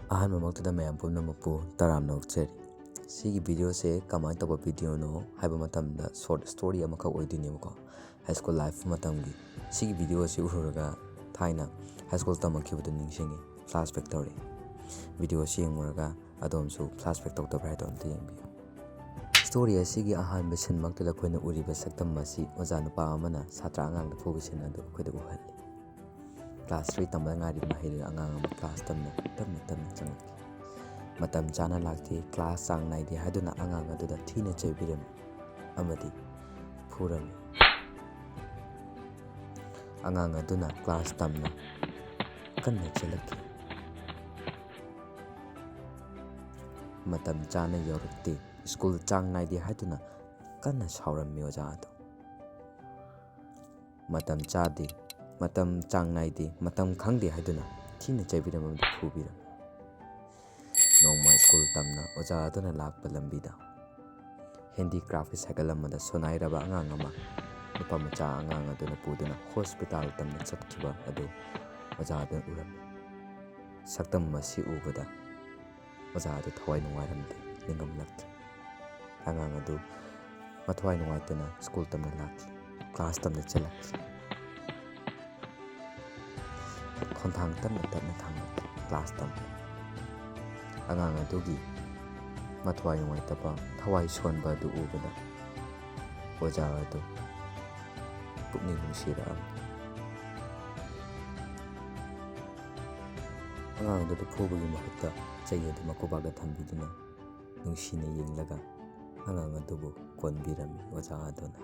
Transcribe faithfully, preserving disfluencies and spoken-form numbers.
ꯑꯍꯥꯟꯕꯃꯛꯇꯗ ꯃꯌꯥꯝ ꯄꯨꯝꯅꯃꯛꯄꯨ ꯇꯔꯥꯝꯅ ꯑꯣꯛꯆꯔꯤ꯫ ꯁꯤꯒꯤ videoꯁꯦ ꯀꯃꯥꯏꯅ ꯇꯧꯕ videoꯅꯣ ꯍꯥꯏꯕ ꯃꯇꯝꯗ, short story ꯑꯃꯈꯛ ꯑꯣꯏꯗꯣꯏꯅꯦꯕꯀꯣ꯫ High school life ꯃꯇꯝꯒꯤ ꯁꯤꯒꯤ videoꯁꯤ ꯎꯔꯨꯔꯒ ꯊꯥꯏꯅ high school ꯇꯝꯃꯛꯈꯤꯕꯗꯨ ꯅꯤꯡꯁꯤꯡꯉꯤ, flashback ꯇꯧꯔꯛꯏ꯫ Videoꯁꯤ ꯌꯦꯡꯉꯨꯔꯒ ꯑꯗꯣꯝꯁꯨ flashback ꯇꯧꯗꯕ꯭ꯔꯥ ꯍꯥꯏꯗꯣ ꯑꯝꯇ ꯌꯦꯡꯕꯤꯌꯨ꯫ Story ꯑꯁꯤꯒꯤ ꯑꯍꯥꯟꯕ sceneꯃꯛꯇꯗ ꯑꯩꯈꯣꯏꯅ ꯎꯔꯤꯕ ꯁꯛꯇꯝ ꯑꯁꯤ ꯑꯣꯖꯥ ꯅꯨꯄꯥ ꯑꯃꯅ ꯁꯥꯇ꯭ꯔ ꯑꯉꯥꯡꯗ ꯐꯨꯕ scene ꯑꯗꯨ ꯑꯩꯈꯣꯏꯗ ꯎꯍꯜꯂꯤ꯫ Class three ꯇꯝꯕꯗ ꯉꯥꯏꯔꯤꯕ ꯃꯍꯩꯔꯣꯏ ꯑꯉꯥꯡ ꯑꯃ class ꯇꯝꯅ ꯇꯞꯅ ꯇꯞꯅ ꯆꯪꯂꯛꯈꯤ꯫ ꯃꯇꯝ ꯆꯥꯅ ꯂꯥꯛꯇꯦ, class ꯆꯥꯡ ꯅꯥꯏꯗꯦ ꯍꯥꯏꯗꯨꯅ ꯑꯉꯥꯡ ꯑꯗꯨꯗ ꯊꯤꯅ ꯆꯩꯕꯤꯔꯝꯃꯤ ꯑꯃꯗꯤ ꯐꯨꯔꯝꯃꯤ꯫ ꯑꯉꯥꯡ ꯑꯗꯨꯅ class ꯇꯝꯅ ꯀꯟꯅ ꯆꯦꯜꯂꯛꯈꯤ꯫ ꯃꯇꯝ ꯆꯥꯅ ꯌꯧꯔꯛꯇꯦ, school ꯆꯥꯡ ꯅꯥꯏꯗꯦ ꯍꯥꯏꯗꯨꯅ ꯀꯟꯅ ꯁꯥꯎꯔꯝꯃꯤ ꯑꯣꯖꯥ ꯑꯗꯨ꯫ ꯃꯇꯝ ꯆꯥꯗꯦ, ꯃꯇꯝ ꯆꯥꯡ ꯅꯥꯏꯗꯦ, ꯃꯇꯝ ꯈꯪꯗꯦ ꯍꯥꯏꯗꯨꯅ ꯊꯤꯅ ꯆꯩꯕꯤꯔꯝꯕ ꯑꯃꯗꯤ ꯐꯨꯕꯤꯔꯝꯃꯤ꯫ ꯅꯣꯡꯃ school ꯇꯝꯅ ꯑꯣꯖꯥ ꯑꯗꯨꯅ ꯂꯥꯛꯄ ꯂꯝꯕꯤꯗ handicraftꯀꯤ cycle ꯑꯃꯗ ꯁꯣꯟꯅꯥꯏꯔꯕ ꯑꯉꯥꯡ ꯑꯃ ꯅꯨꯄꯥ ꯃꯆꯥ ꯑꯉꯥꯡ ꯑꯗꯨꯅ ꯄꯨꯗꯨꯅ hospital ꯇꯝꯅ ꯆꯠꯈꯤꯕ ꯑꯗꯨ ꯑꯣꯖꯥ ꯑꯗꯨꯅ ꯎꯔꯝꯃꯤ꯫ ꯁꯛꯇꯝ ꯑꯁꯤ ꯎꯕꯗ ꯑꯣꯖꯥ ꯑꯗꯨ ꯊꯋꯥꯏ ꯅꯨꯡꯉꯥꯏꯔꯝꯗꯦ, ꯅꯤꯡꯉꯝꯂꯛꯇ꯭ꯔꯦ꯫ ꯑꯉꯥꯡ ꯑꯗꯨ ꯃꯊ꯭ꯋꯥꯏ ꯅꯨꯡꯉꯥꯏꯇꯅ school ꯇꯝꯅ ꯂꯥꯛꯈꯤ, class ꯇꯝꯅ ꯆꯠꯂꯛꯈꯤ꯫ ꯈꯣꯡꯊꯥꯡ ꯇꯞꯅ ꯇꯞꯅ ꯊꯥꯡꯂꯛꯈꯤ class ꯇꯝꯅ꯫ ꯑꯉꯥꯡ ꯑꯗꯨꯒꯤ ꯃꯊ꯭ꯋꯥꯏ ꯅꯨꯡꯉꯥꯏꯇꯕ, ꯊꯋꯥꯏ ꯁꯣꯟꯕ ꯑꯗꯨ ꯎꯕꯗ ꯑꯣꯖꯥ ꯑꯗꯨ ꯄꯨꯛꯅꯤꯡ ꯅꯨꯡꯁꯤꯔꯛꯑꯝꯃꯤ꯫ ꯑꯉꯥꯡ ꯑꯗꯨꯗ ꯐꯨꯕꯒꯤ ꯃꯍꯨꯠꯇ ꯆꯩ ꯑꯗꯨ ꯃꯀꯣꯄꯥꯛꯇ ꯊꯝꯕꯤꯗꯨꯅ ꯅꯨꯡꯁꯤꯅ ꯌꯦꯡꯂꯒ ꯑꯉꯥꯡ ꯑꯗꯨꯕꯨ ꯀꯣꯟꯕꯤꯔꯝꯃꯤ ꯑꯣꯖꯥ ꯑꯗꯨꯅ꯫